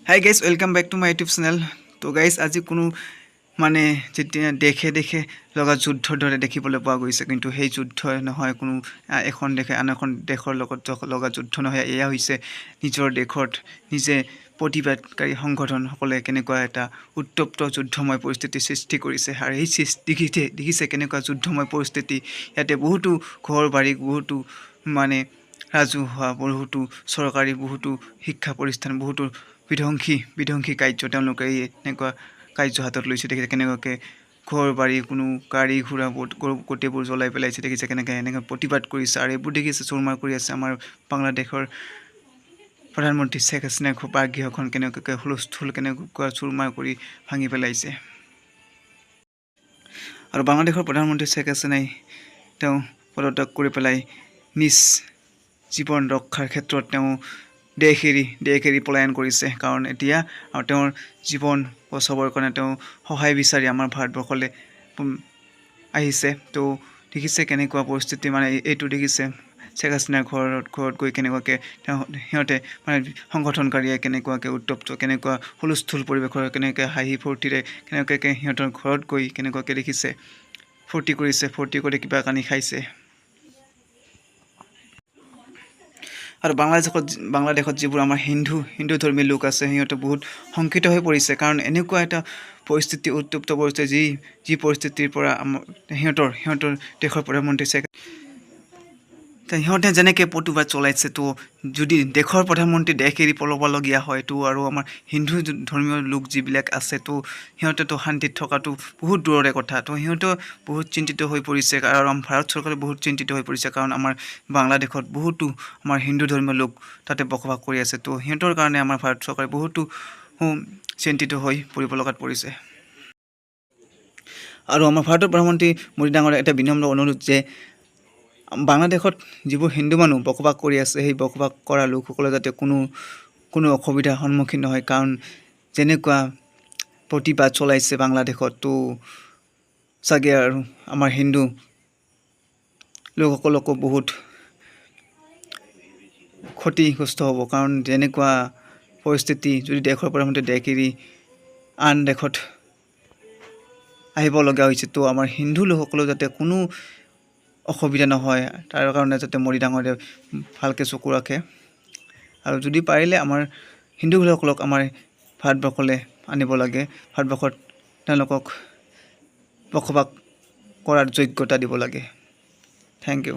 Hi guys, welcome back to my YouTube channel. তো guys, আজি কোনো মানে যেতিয়া দেশে দেশে লগা যুদ্ধৰ দৰে দেখিবলৈ পোৱা গৈছে, কিন্তু সেই যুদ্ধ নহয়, কোনো এখন দেশে আন এখন দেশৰ লগত লগা যুদ্ধ নহয়। এয়া হৈছে নিজৰ দেশত নিজে প্ৰতিবাদকাৰী সংগঠনসকলে কেনেকুৱা এটা উত্তপ্ত যুদ্ধময় পৰিস্থিতিৰ সৃষ্টি কৰিছে। আৰু এই দেখিছে কেনেকুৱা যুদ্ধময় পৰিস্থিতি। ইয়াতে বহুতো ঘৰ বাৰী, বহুতো মানে ৰাজহুৱা, বহুতো চৰকাৰী, বহুতো শিক্ষা প্ৰতিষ্ঠান, বহুতো বিধ্বংসী বিধ্বংসী কাৰ্য তেওঁলোকে এই এনেকুৱা কাৰ্য হাতত লৈছে। দেখিছে কেনেকুৱাকৈ ঘৰ বাৰী, কোনো গাড়ী ঘোঁৰা বহুত গোটেইবোৰ জ্বলাই পেলাইছে। দেখিছে কেনেকৈ এনেকৈ প্ৰতিবাদ কৰিছে আৰু এইবোৰ দেখিছে চুৰমাৰ কৰি আছে। আমাৰ বাংলাদেশৰ প্ৰধানমন্ত্ৰী শ্বেখ হাছিনাৰ বাসগৃহখন কেনেকুৱাকৈ হুলস্থুল, কেনেকুৱা চুৰমাৰ কৰি ভাঙি পেলাইছে। আৰু বাংলাদেশৰ প্ৰধানমন্ত্ৰী শ্বেখ হাছিনাই তেওঁ পদত্যাগ কৰি পেলাই নিজ জীৱন ৰক্ষাৰ ক্ষেত্ৰত তেওঁ দেশ এৰি পলায়ন কৰিছে। কাৰণ এতিয়া আৰু তেওঁৰ জীৱন বচাবৰ কাৰণে তেওঁ সহায় বিচাৰি আমাৰ ভাৰতবৰ্ষলৈ আহিছে। তো দেখিছে কেনেকুৱা পৰিস্থিতি, মানে এইটো দেখিছে শ্বেখ হাছিনাৰ ঘৰত গৈ কেনেকুৱাকৈ তেওঁ সিহঁতে মানে সংগঠনকাৰীয়ে কেনেকুৱাকৈ উত্তপ্ত, কেনেকুৱা হুলস্থুল পৰিৱেশৰ, কেনেকৈ হাঁহি ফূৰ্তিৰে কেনেকুৱাকৈ সিহঁতৰ ঘৰত গৈ কেনেকুৱাকৈ দেখিছে ফূৰ্তি কৰিছে, ফূৰ্তি কৰি কিবা কানি খাইছে। আৰু বাংলাদেশত যিবোৰ আমাৰ হিন্দু ধৰ্মী লোক আছে, সিহঁতে বহুত শংকিত হৈ পৰিছে। কাৰণ এনেকুৱা এটা পৰিস্থিতি, উত্তপ্ত পৰিস্থিতি, যি যি পৰিস্থিতিৰ পৰা আমাৰ সিহঁতৰ দেশৰ প্ৰধানমন্ত্ৰী শ্বেখ সিহঁতে যেনেকৈ প্ৰতিবাদ চলাইছে, তো যদি দেশৰ প্ৰধানমন্ত্ৰী দেশ এৰি পলাবলগীয়া হয়, তো আৰু আমাৰ হিন্দু ধৰ্মীয় লোক যিবিলাক আছে, তো সিহঁতেতো শান্তিত থকাটো বহুত দূৰৰে কথা। তো সিহঁতেও বহুত চিন্তিত হৈ পৰিছে আৰু আমাৰ ভাৰত চৰকাৰে বহুত চিন্তিত হৈ পৰিছে। কাৰণ আমাৰ বাংলাদেশত বহুতো আমাৰ হিন্দু ধৰ্মীয় লোক তাতে বসবাস কৰি আছে। তো সিহঁতৰ কাৰণে আমাৰ ভাৰত চৰকাৰে বহুতো চিন্তিত হৈ পৰিব লগাত পৰিছে। আৰু আমাৰ ভাৰতৰ প্ৰধানমন্ত্ৰী মোদী ডাঙৰীয়াৰ এটা বিনম্ৰ অনুৰোধ যে বাংলাদেশত যিবোৰ হিন্দু মানুহ বসবাস কৰি আছে, সেই বসবাস কৰা লোকসকলে যাতে কোনো কোনো অসুবিধাৰ সন্মুখীন নহয়। কাৰণ যেনেকুৱা প্ৰতিবাদ চলাইছে বাংলাদেশত, তো চাগে আৰু আমাৰ হিন্দু লোকসকলকো বহুত ক্ষতিগ্ৰস্ত হ'ব। কাৰণ যেনেকুৱা পৰিস্থিতি, যদি দেশৰ প্ৰধানমন্ত্ৰী দেশ এৰি আন দেশত আহিব লগা হৈছে, তো আমাৰ হিন্দু লোকসকলেও যাতে কোনো অসুবিধা নহয়, তাৰ কাৰণে যাতে মোদী ডাঙৰীয়াই ভালকৈ চকু ৰাখে। আৰু যদি পাৰিলে আমাৰ হিন্দুসকলক আমাৰ ভাৰতবৰ্ষলৈ আনিব লাগে, ভাৰতবৰ্ষত তেওঁলোকক বসবাস কৰাৰ যোগ্যতা দিব লাগে। Thank you.